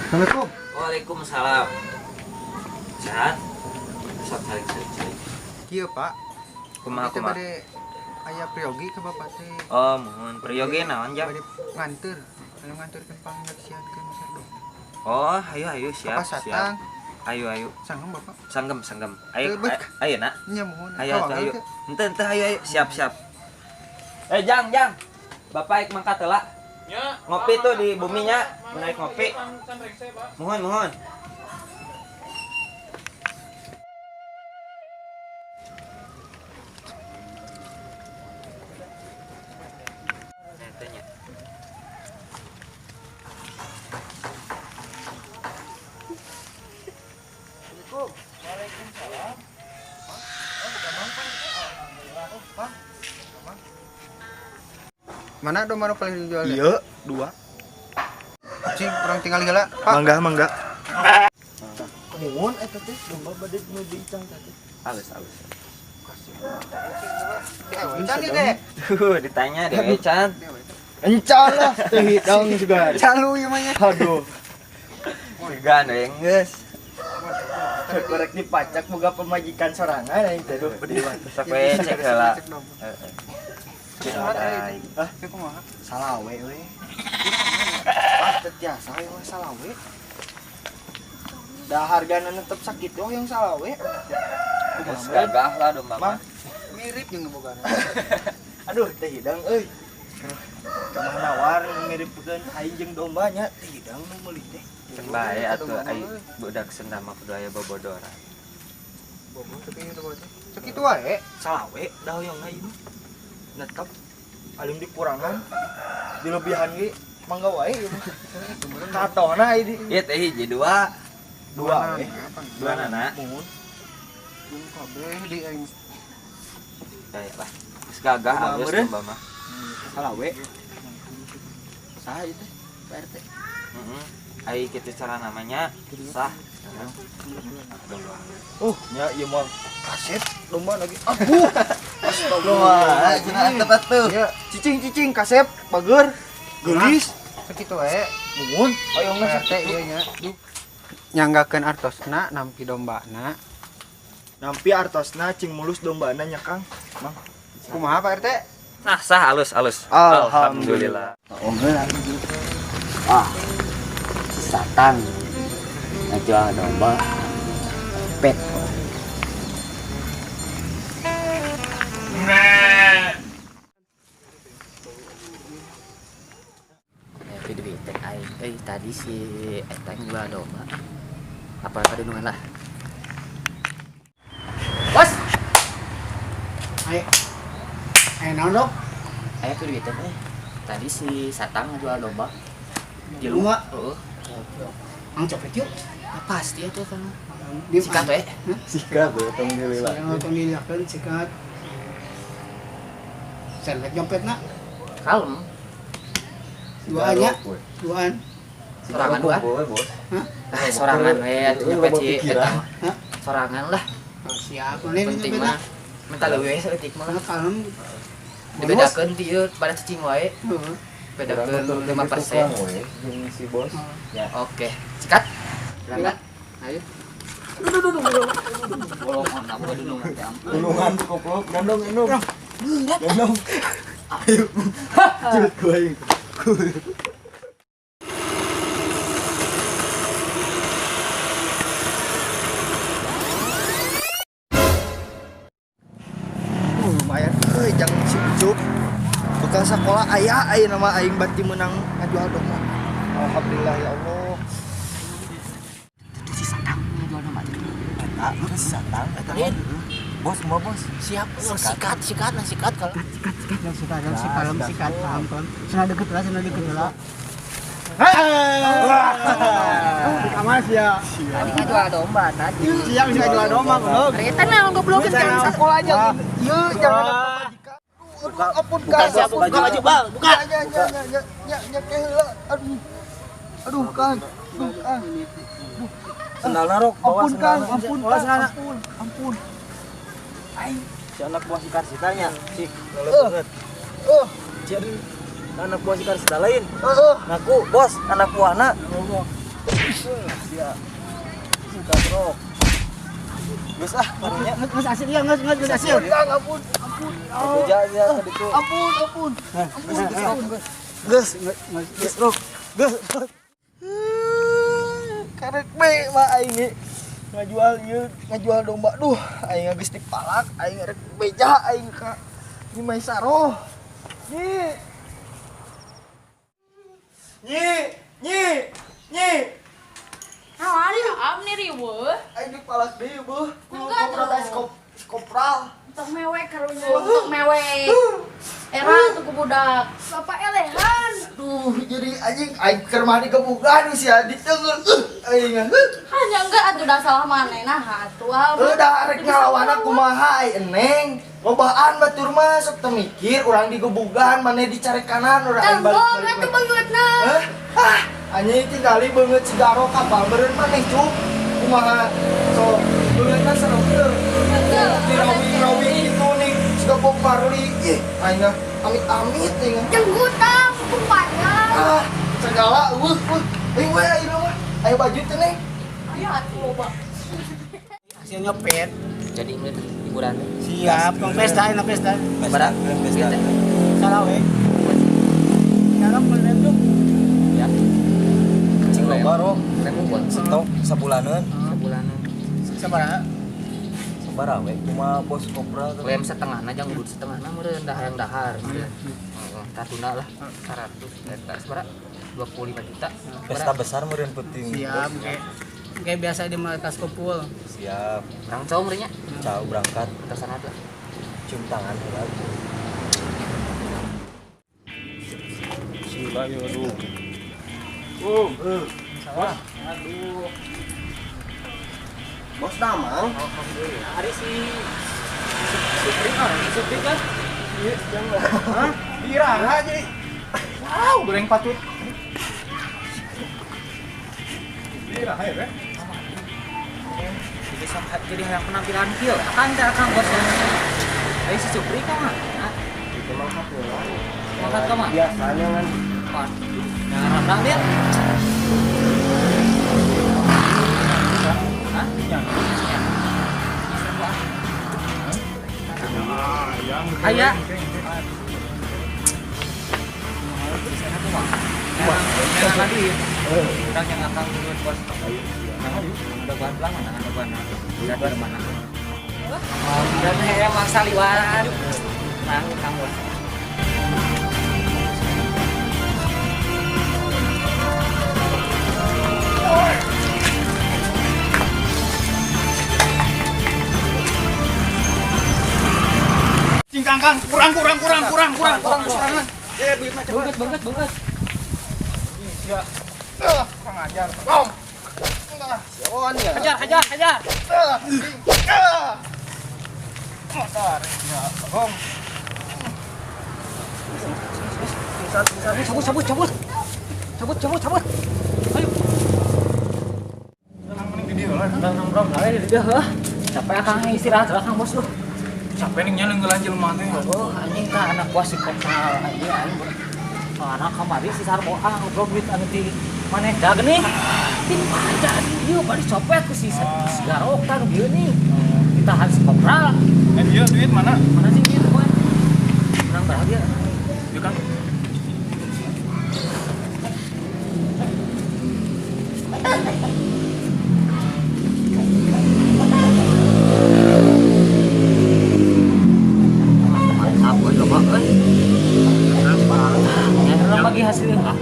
Assalamualaikum. Waalaikumsalam. Sehat? Sok calik calik calik. Kieu, Pak. Kumaha Kita kumaha? bade aya priyogi ka Bapak teh. Oh, muhun priyogi naon jang? Bade nganteur. Anu nganteurkeun pangnyaksiankeun domba. Oh, ayo ayo siap Ka siap. Satang. Ayo ayo. Sanggem Bapak. Sanggem sanggem. Ayo Teu, bet. ayo nak. Nya muhun. Ayo Kawangel ayo. teu? Henteu henteu ayo ayo siap siap. Eh jang jang. Bapak ik mangkat heula. Ngopi tuh di buminya, menaik ngopi. Muhun muhun. Netenya. Assalamualaikum. Waalaikumsalam. Oh, gampang, Pak. Oh, Pak. Gampang. Mana domba nu paling dijual? Iya, dua. Cing, urang tinggal heula, Pak. Mangga, mangga. Nuhun eta teh domba bade nu diicang teh. Halus halus. Dewe can ieu teh. Tuh, ditanya dewe can. Encan lah teu hidang juga. Calu ieu mah nya. Aduh, Segan we geus. korek dipacak boga pemajikan sorangan aing teh duh. Sok we cek heula. Cek domba. Heeh. Hah? Cek kumaha? Salawe we. Wah, teu tiasa we mah salawe. Dah hargana netep sakitu yang salawe. Geus gagah lah domba mah. Mirip jeung bogana. Aduh, teh hidang euy. Kumaha nawar miripkeun aing jeung domba nya, teh hidang nu meuli teh. Cek bae atuh ai budak Sunda mah kudu aya bobodoran. Bobo tapi ieu domba teh. Sakitu wae. Salawe dah hoyongna ieu mah. Netep paling dikurangan dilebihan ge mangga wae ieu mah. Katona ieu di Ieu teh hiji dua. dua we. Dua nana. Muhun. Jeung kabeh di aing. Bae lah. Geus gagah Domba halus meureun. domba mah. Salawe. Saha ieu teh? Pak RT. Heeh. Ai kitu cara namanya sah. Domba. Oh, nya ieu mah kaset domba lagi. Aduh. Wah, cenah antep atuh. Ya, cicing-cicing kasep bager. Geulis. Sakitu wae. Muhun, hoyongna Pak RT ieu nya. Nyanggakeun artosna nampi dombana. Nampi artosna cing mulus dombana nya Kang. Mang. Kumaha Pak RT? Sah sah halus halus. Alhamdulillah. Ah, si Satang ngajual domba pet. Tapi duit aing euy tadi si eta jual domba. Apa kadunungan lah. Bos, Ayo. Ayo naon dok? aya tuh duit teh. Tadi si Satang ngajual domba. Bunga. Heeh. Ang copet yuk. Ah, pasti atuh kan. Di Sikat we. Sikat we tong dilila. Sikat tong dililakeun sikat. Selek nyopetna. Kalem. Duanya, duaan. Sorangan dua. Bos. Hah? Ah, sorangan we atuh nyopet si eta mah. Hah? Sorangan lah. Oh, siap. Mana ini Penting nyopetna? mah. Minta leuwih we saeutik mah. Karena kalem. Dibedakeun ti ieu pada cicing wae. Heeh. Bedakeun 5%. Si bos. Oke, sikat. Berangkat. Ayo. Bolongan boga dunungan teh ampun. Tulungan goblok, gandong gandong. Gandong. Ayo. Cut gua aing. Lumayan euy jangan si Ucup. Bekal sekolah aya ayeuna mah aing bati meunang ngajual domba. Alhamdulillah ya Allah. Itu si Satang ngajual domba teh. Eta si Satang eta Lain. Bos semua bos. Siap, sikat, sikat, nah sikat kalau. Sikat, sikat, sikat, kalem, sikat, kalem, kalem. Sana deket lah, sana deket lah. Di kamar sia. Tadi ngajual domba tadi. Siang sia jual domba goblok. Eta naon goblokeun jangan sekolah aja. Ieu jangan ada pemajikan. Aduh, ampun Buka, Kang. siap, buka baju, Bal, buka. Ya ya ya ya ya ya ke heula. Aduh. Aduh Kang. Aduh Kang. Sendalna rok, bawa Ampun Kang, sendalna. ampun Bawa Kang, sendalna. ampun, ampun. Si anak buah si Karsitanya, si Eh. Eh, Jadi anak buah si Karsita lain. eh, Ngaku, bos, anak buahna. Sia. Suka bro. Geus ah, karunya. Geus hasil ieu, geus geus hasil. Ampun, ampun. Beja sia ka ditu. Ampun, ampun. Ampun, geus, geus, bro. Geus. Karek be mah aing ge. Ngajual ieu, ngajual domba duh, aing geus dipalak, aing rek beja aing ka Nyi Maisaroh. Nyi. Nyi, nyi, nyi. Naon abni riweuh. Aing dipalak deui beuh. Enggak tuh. Kopral. Untuk mewek karunya, untuk mewek. Era tuh ku budak. Bapak elehan. Duh, jadi anjing aing keur mah digebugan sia diteungeun. Aing. Hanya enggak atuh dah salah maneh nah atuh. Udah rek ngalawana kumaha ai eneng. Lobaan batur mah sok teu mikir urang digebugan maneh dicari kanan urang aing balik. Tembong atuh beungeutna. Hah? Anjing tinggali beungeut sigaro kapal meureun maneh cuk. Kumaha sok beungeutna serem teu. Dirawi-rawi itu nih siga Bob Marley. Ih, aing amit-amit aing. Jenggutan kumpanya. Ah, segala eueuh eueuh. Aing we aing mah. Aya baju teh neng. Aya atuh loba. Hasil nyopet. Jadi menit hiburan. Siap, tong pesta, enak pesta. Pesta, pesta. Salah we. Salah mulai tuh. Ya. Cing loba ro. Remu buat stok sabulaneun. Sabulaneun. Sabaraha? Sabaraha we kumaha bos kopral. Lem setengahna jang but setengahna meureun dahar yang dahar. Heeh, tatuna lah 100 eta sabaraha? 25 juta. Pesta besar meureun penting. Siap, kayak biasa di markas kumpul. Siap. Berang cau meureunnya. Cau berangkat. Ke sana lah. Cium tangan heula. Bismillah ya aduh. Salah. Aduh. Bos Damang. Alhamdulillah. Ari si Supri ah, Supri kan? Iya, jangan. Hah? Iraha jadi. Wow, goreng patut. Iraha ya, Beh. Jadi jadi hayang penampilan kieu. Akan teh akang bos. Ari si Supri kan mah. Itu mangkat heula. Mangkat ka mah? Biasanya kan. Waduh, jangan rendang dia. Hah? Aya. Urang yang akang dulu bos. Ada bahan belang mana? Ada bahan. Ada mana? Dan saya maksa liwat. Nang kang bos. Cingkang kang, kurang. Eh, duitna cepet. Banget. Sia. Kurang ajar. Bom. Siawan ya. Hajar. Motor. Ya, bom. Cabut. Cabut. Ayo. Tenang mending di dieu lah. Nongkrong di dieu heuh. Capek akang istirahat lah kang bos lu. Capek nih nyaleng jelema teh. Oh, anjing ka anak gua si kopral anjing aing. Anak kamari si Sarbo ah ngobrol duit anu ti maneh da geuning. Tim aja ieu bari copet ku si Garok tah nu bieu nih. Ditahan si kopral. Eh ieu duit mana? Mana sih duit boy? Urang bahagia. Ieu Kang. Bagi hasilnya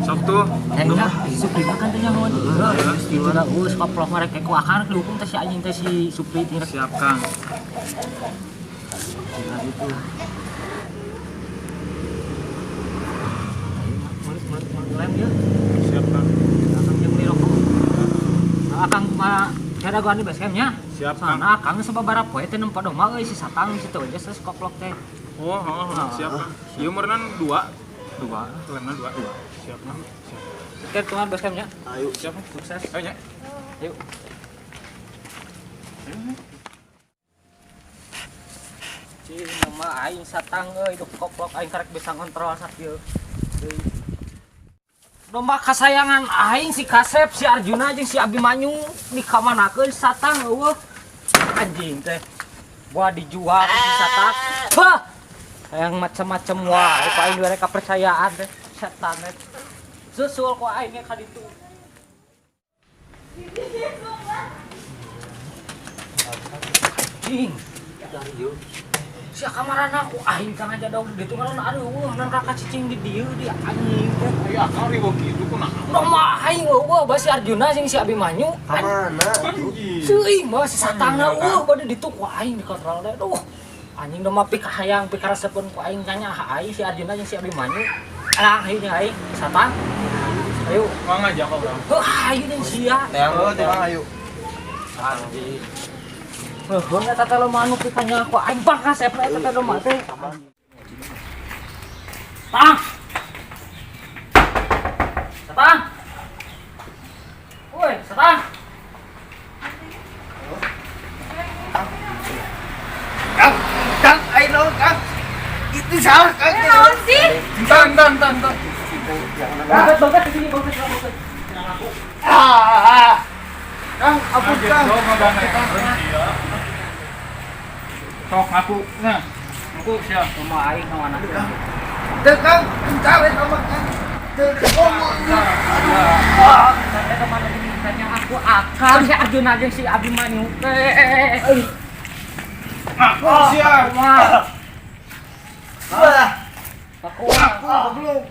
sok tuh enak si Supri makan teh nyaho itu lah us koplok mereka ku akar dihukum teh si anjing teh si Supri teh siap Kang. Itu lem ya siap Kang. Akang jeung beli rokok akang kumaha cara gua di base camp-nya. Siap Kang. Soalna akang sababaraha poe teh nempo domba euy si satang si teu geus koplok teh. Oh, siap Kang. Ieu meureunnan 2. Lemna 2. Siap Kang. Siap. Oke, teman base camp-nya. Ayo, siap. Sukses. Ayo nya. Ayo. Cing mah aing satang euy duh koplok aing karek bisa ngontrol sakieu. Domba kasayangan aing si Kasep, si Arjuna jeung si Abimanyu dikamanakeun satang eueuh. Anjing teh. Gua dijual ke si satang. Hah. Yang macam-macam wae ku aing dibere kepercayaan teh setan teh. Susul ku aing ka ditu. Anjing. Sia kamarana ku aing kang aja dong ditu ngaran aduh nan raka cicing di dieu di anjing teh. Aya akal riweuh kitu kunaon? Domba aing eueuh basi si Arjuna jeung si Abimanyu. Kamana? Seuing mah si satangna eueuh bade ditu ku aing dikontrol teh. Duh. Anjing domba pikahayang pikaresepeun ku aing tanya aing si Arjuna jeung si Abimanyu. Alah aing jeung aing satang. Ayo. Mau ngajak ka urang. Heuh ayo jeung sia. Oh, teh ayo. Anjing. Heuh eta teh lo manuk ditanya ku aing bang kasepna eta teh domba teh. Tang. Satang. Woi, satang. Kang, Kang, ayo naon, Kang. Itu salah, Kang. Naon sih? Entar entar entar entar. Banget banget di sini banget banget. Ah, ah. Kang, ampun, Kang. Sok ngaku. Nah, ngaku sia. Domba aing ka mana? Teu, Kang, entar we sama Kang. Teu, ngomong. Saya kemana ini tanya aku akal si Arjuna jeung si Abimanyu teh. Ngaku sia. Wah, Wah, aku aku goblok.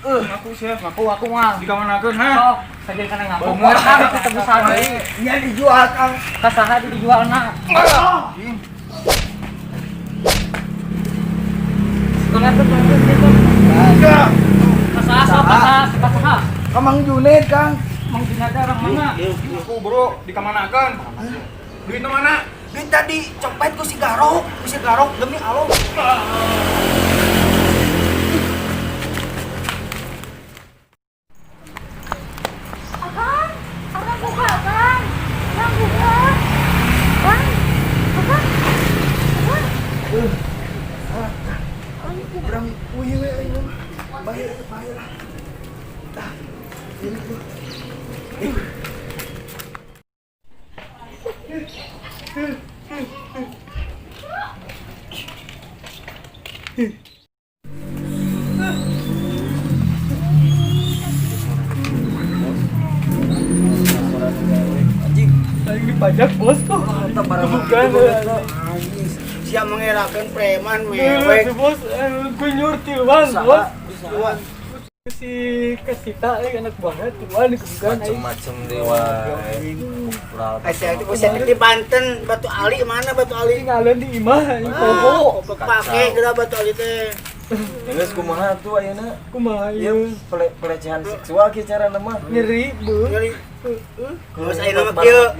Ngaku sia. aku aku mah. Dikamanakeun ha? Sok, saja kana ngaku. Kan ketemu deui. Nya dijual, Kang. Ka saha dijualna? Anjing. Kelihatan kelihatan gitu. Ka saha sok ka saha ka saha? Ka Mang Juned, Kang. Mang Juned orang mana? Ngaku bro, dikamanakeun? Duitna mana? Duit tadi copet ku si Garok demi Allah. Akang, akang buka, akang. Akang buka. Akang, akang, akang. Kurang uyuh we aing mah. Bahaya, bahaya lah. Tah, ini tuh. Aing dipajak bos tuh. Bukan. Siap mengerakeun preman mewek. Bos, gue nyurtil bang, bos. Si Kasita enak banget, tuan bukan Macem-macem dewa. Asa itu bisa di Banten, Batu Ali mana Batu Ali? Tinggalan di imah, aing poho. Pake geura Batu Ali teh. Geus kumaha tuh ayeuna? Kumaha Ieu ieu? pelecehan seksual kieu carana mah. Nyeri, bu. Nyeri. Geus ayeuna mah kieu.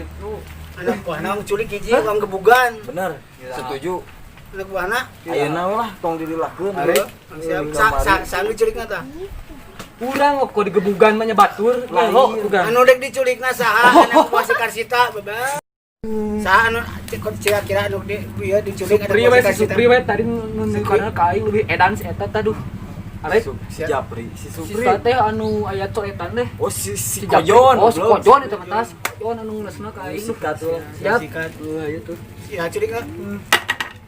Anak buahna culik hiji urang gebugan. Bener, setuju. Anak buahna Ayeuna lah tong didilakeun. siap sa diculikna tah. Urang kok digebugan mah nya batur, ngelo bukan. Anu dek diculikna saha anak buah si Karsita bebas. Saha anu kira-kira anu di ieu diculik anak Supri buah we si si Karsita. Supri we tadi nunjukkeun ka aing leuwih edan si eta teh duh. Arek Si Japri, si si Supri. teh anu aya coetan teh. Oh si si Si Japri. Kojon. Oh, si belum. Kojon itu mah si Kojon anu ngeunasna ka aing. Sikat tuh. Siap. Wah, ieu tuh. Ya culikna.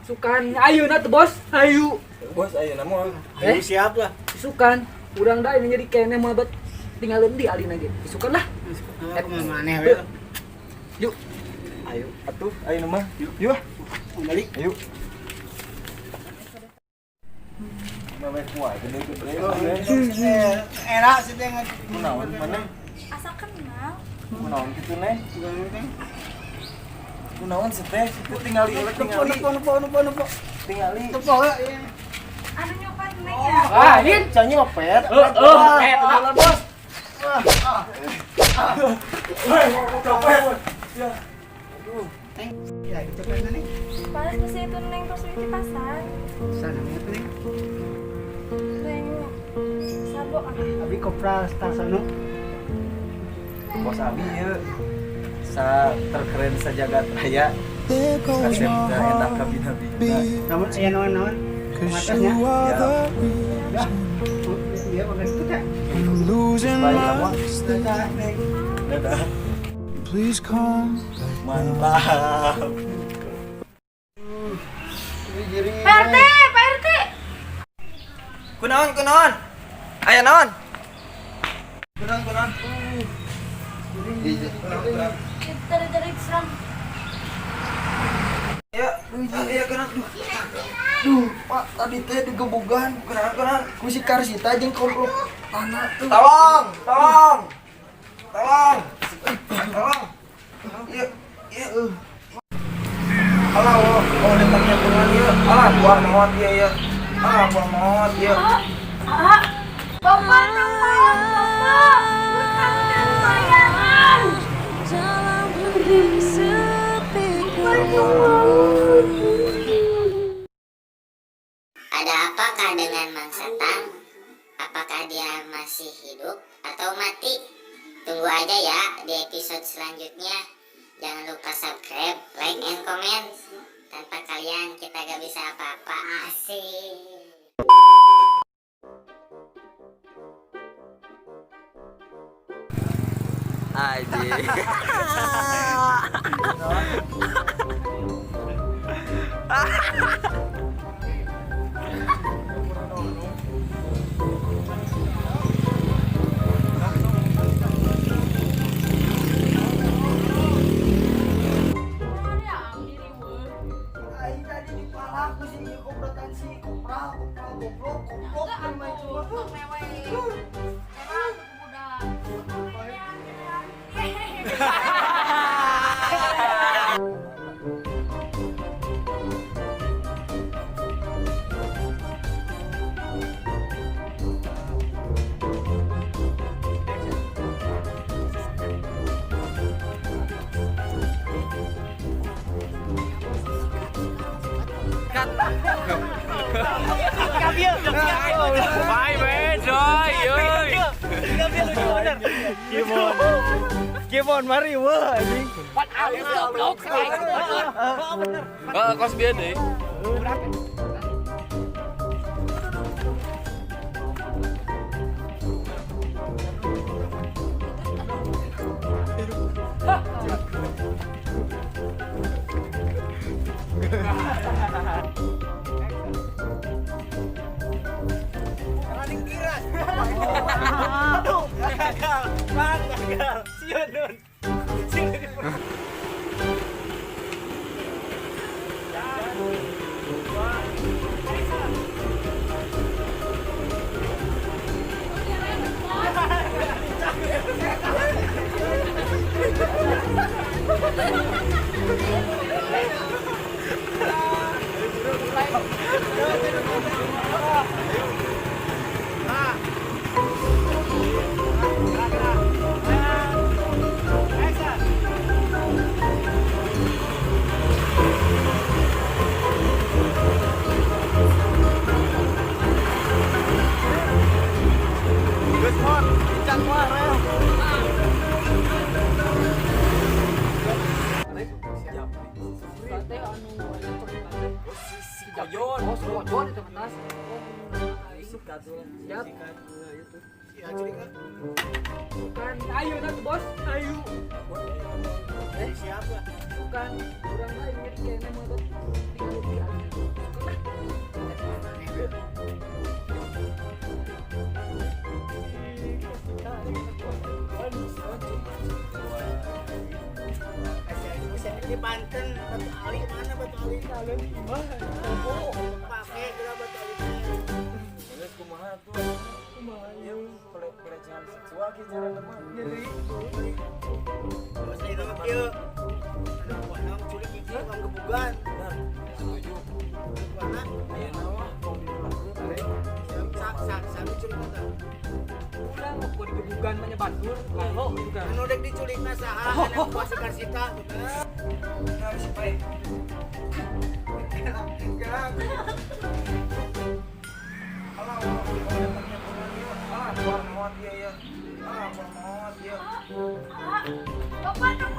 Sukan ayeuna tuh bos, ayo. Bos ayeuna mah. Ayo siap lah. Sukan. Urang da ini jadi keneh mah bet tinggalin di alina ge. Sukan lah. Kumaha maneh we. Yuk. Ayo atuh ayeuna mah. Yuk. Balik. Ayo. Mewek wae gede gede. Era sih teh Kunaon maneh? Asa kenal. Kunaon kitu neh? Kunaon sih teh? Kitu tingali oleh tingali. Nepo nepo nepo nepo. Tingali. Nepo we. Anu nyopet neng ya. Ah, in. Can nyopet. Heeh, eh tenang bos. Copet. Ya dicopetna nih. Panas masih itu neng terus di pasar. Sana teh nih. Neng sabo ah. Abi kopral stasano. Bos Abi ieu sa terkeren sajagat raya. Kasep teh eta kabina-bina. Namun aya naon-naon. Atasnya. Ya. Dah. Dia makan itu. Bye, kamu. Dadah. Please come. Mantap. Pak RT, Pak RT. Kunaon, kunaon? Aya naon? Kunaon, kunaon? Tarik-tarik serang. Ya, iya kunaon? Duh, Pak, tadi teh digebugan Kunaon, kunaon? ku si Karsita jeung komplok tanah tuh. Tolong, tolong. Tolong. Tolong. Iya, iya. Alah, oh, oh, datangnya kunaon ieu? Alah, buah maot ieu ieu. Ah, buah maot ieu. Ah, Bapak tolong, Bapak. Utang dan bayaran. Bapak tolong. Ada apakah dengan Mang Setang? Apakah dia masih hidup atau mati? Tunggu aja ya di episode selanjutnya. Jangan lupa subscribe, like, and comment. Tanpa kalian kita gak bisa apa-apa. Asik. Anjing. Aing tadi dipalak ku si ieu komplotan si kopral, kopral goblok, goblok Enggak, kan mah itu mah. untung mewek. Era tuh budak. Untung mewek. Bye, bejoy, euy. Kimon, mari wah anjing. Pan alus goblok. Heeh, kos bieu deui. Aduh, gagal. Bang, gagal. Sieun, Nun. Geus mon, pincang mah rel. Teh anu si Kojon. Oh, si Kojon itu atas. Siap. Bukan ayo nanti bos, ayo. Eh, Siapa? Bukan kurang lain jadi kayaknya mau tuh tinggal rupiah. Di Banten Batu Ali mana Batu Ali? Kalian di mana? Pakai geura Batu Ali. Geus kumaha tuh? Kumaha ieu pelecehan seksual ki carana mah. Terus ieu mah kieu. Anu buahna culik hiji tukang gebugan. Setuju. Buahna Ayeuna mah tong ditulahkeun. sa sa sa diculik teh. Udah mau digebugan mah nya batur. Oh, bukan. Anu dek diculikna saha? Anak buah si Karsita. Nah, si Pai. Alah, oh, oh, datangnya kunaon ieu? Ah, buah maot ieu ieu. Ah, buah maot ieu. Ah, Bapak tolong,